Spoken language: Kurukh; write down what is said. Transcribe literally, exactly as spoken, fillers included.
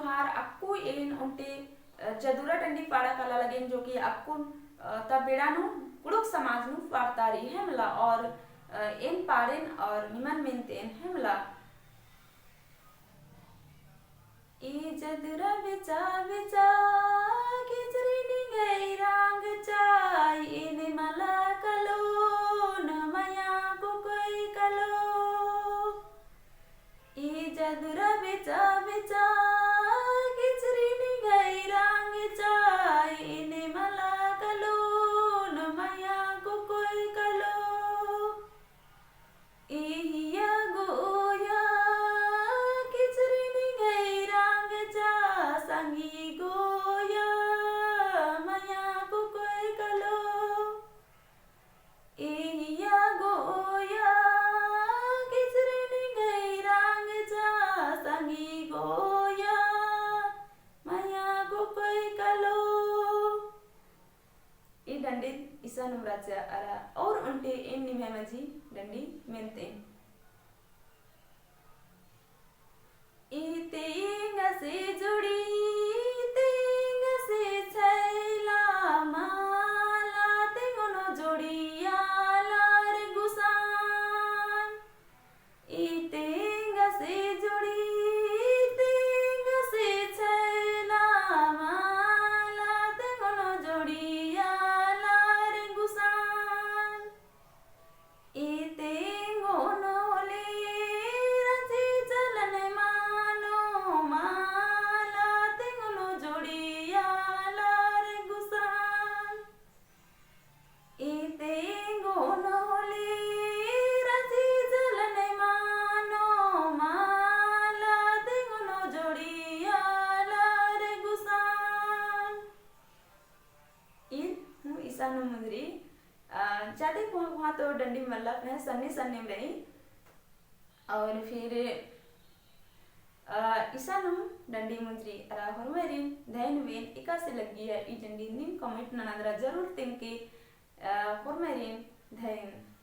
हमार अक्कु एन ओन्टे, अ, जदुरा डंडी पाड़ा काला लगेन, जो कि अक्कु, अ, ता बेड़ा नू कुँड़ुख़ समाज नू पाड़तारी है मला और, अ, एन पाड़ेन और निमन मेन्तेन है मला। ई जदुरा बेचा बेचा, किचरी निंगई रांगचा, एने मला कलोन मया कुकोई कलो। ई जदुरा बेचा बेचा, किचरी निंगई रांगचा, एने मला कलोन मया कुकोई कलो। इहिया गोया, किचरी निंगई रांगचा, संगी गोया, मया कुकोई कलो। इहिया गोया, किचरी निंगई रांगचा, संगी गोया, मया कुकोई कलो। ई डंडी इसानुम रहचा अरा और ओन्टे एन निम्है मझी डंडी मेन्तेन। ई तेंगसे जोड़ी, तेंगसे छैला माला, तेंगोनो जोड़ी आलर गुसान। ई तेंगसे जोड़ी, तेंगसे छैला माला, तेंगोनो जोड़ी आलर गुसान। ई तेंगोनो होले राँची चलन मानो माला, तेंगोनो जोड़ी आलर गुसान। ई तेंगोनो होले राँची चलन मानो माला, तेंगोनो जोड़ी आलर गुसान। ईद हूँ इसानुम मुंजरी, अ, जादे कोहाँ कोहाँ तो डंडी मल्ला, पहें सन्नी सन्नीम रई। और फिर, अ, इसानुम डंडी मुंजरी अरा होरमारिन धैन वेन एकासे लग्गिया ई डंडी नीम comment नना दरा जरूर तेंगके, अ, होरमारिन धैन।